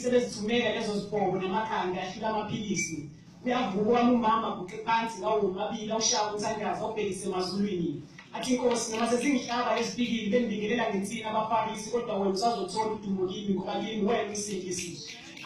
Sebezithumela lezo zibhobo namakhanda ahlula amaphilisi. Uyavuka wami umama aguqe phansi ngawo womabili awushaya umthandazo awubhekise emazulwini. Athi inkosi noma sezingihlaba ezipikili bengibingelela ngensini abafarisi kodwa wena usazothola udumo kimi ngoba kimi wena umsindisi.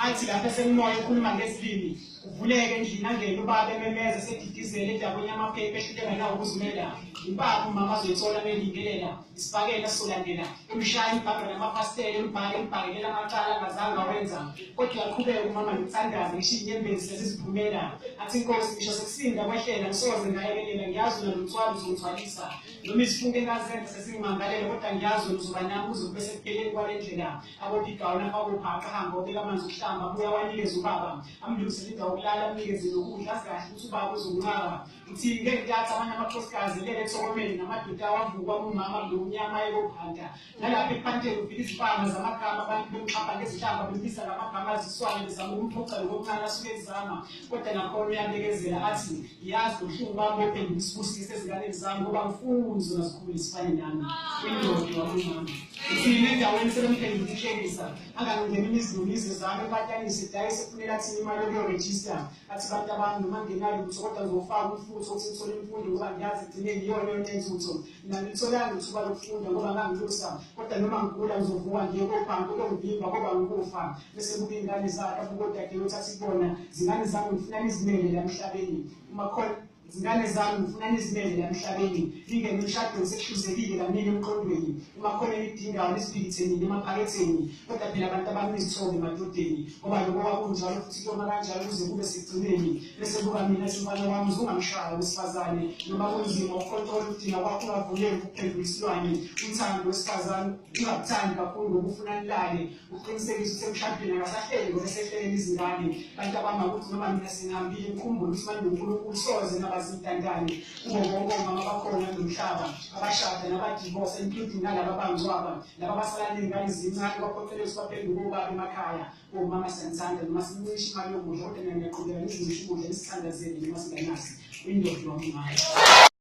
Athi lapho esemoya ekhuluma ngezilimi uvuleke endlini angene ubaba ememeza sedidizele endaweni yamaphepha ehluleka nawo ukuzimela. Impaphu umama azoyithola mebingelela isibhakela sizolandela emshaya imbhaka namafasitela embhaka embhakelela amacala angazange awenza kodwa uyaqhubeka umama nokuthandaza ngisho iy'nyembezi seziziphumela athi inkosi ngisho sekusinda kwehlela ngisoze ngayekelela ngiyazi wena nomthwalo uzongithwalisa noma izifungo engazenza sezingimangalela kodwa ngiyazi wena uzoba nami kuze kube sekupheleni kwale ndlela abopha igawuni afake ubhaqa ahambe obeka amanzi okuhlamba abuye awanikeze ubaba amlungisele indawo yokulala amnikeze nokudla azi kahle ukuthi ubaba uzonqaba Uthini ngenkathi amanye amakhosikazi elele ethokomeni namadoda awavukwa umama kulomnyama ekophanta nalapha ephanteni ufika izimpama zamagama abantu bemxhapha ngezihlamba bembiza ngamagama aziswane bezama ukumphuca lokuncane asuke ezama kodwa nakhona uyabekezela athi ngiyazi ubuhlungu bami bophenduka isibusiso ezinganeni zami ngoba ngifuni zona zikhule zifane nami indoda wakumama uthini endaweni sebemphendula inhlekisa angangena imizi nemizi zami epatanise dayise kufuneka athini imali yokuyorejista Athi bantu abami noma ngingenalutho kodwa ngizofaka umfutho ukuthi ngithole imfundo ngoba ngiyazi ekugcineni iyona yona inzutho. Mina ngitholanga ithuba lokufunda ngoba ngangilusa kodwa noma ngigula ngizovuka ngiye kobhanki ukuyongivimba koba ngukufa. Bese kuba iy'ngane zakhe abuke odadewethu athi kubona zingane zami ngifuna nizimele la emhlabeni. Uma khona Zingane zami ngifuna nizimele la emhlabeni ningene emshadweni sekuhluzekile kaningi emqondweni uma khona enidingayo niziphikithe nini emaphaketheni kodwa phela abantu abami nizithobe emadodeni ngoba lokho kwakunjalo futhi kuyoma kanjalo kuze kube sekugcineni bese kuba mina simfana wami uzungamshaya wesifazane noma kunzima ukhontrola ukudinga kwakho ungavumeli ukuphendula isilwane uthando wesifazane ungakuthandi kakhulu ngoba ufuna nilale uqinisekise ukuthi emshadweni akasahleli ngoba esehlelele izingane bantu abama ukuthi noma mina sengihambile ngikhumbule ukuthi manje uNkulunkulu soze nabazintandane kubo bonke omama abakhona kulo mhlaba abashada nabadivosa including nalaba abangcwaba laba abasala ney'ngane zincane kwaphoqeleka ukuthi baphenduke obaba emakhaya omama siyanithanda noma sincishe imali yokudla kodwa nina niyaqhubeka nizincishe ukudla nisithandazele noma singanasi indoda wami ngayo.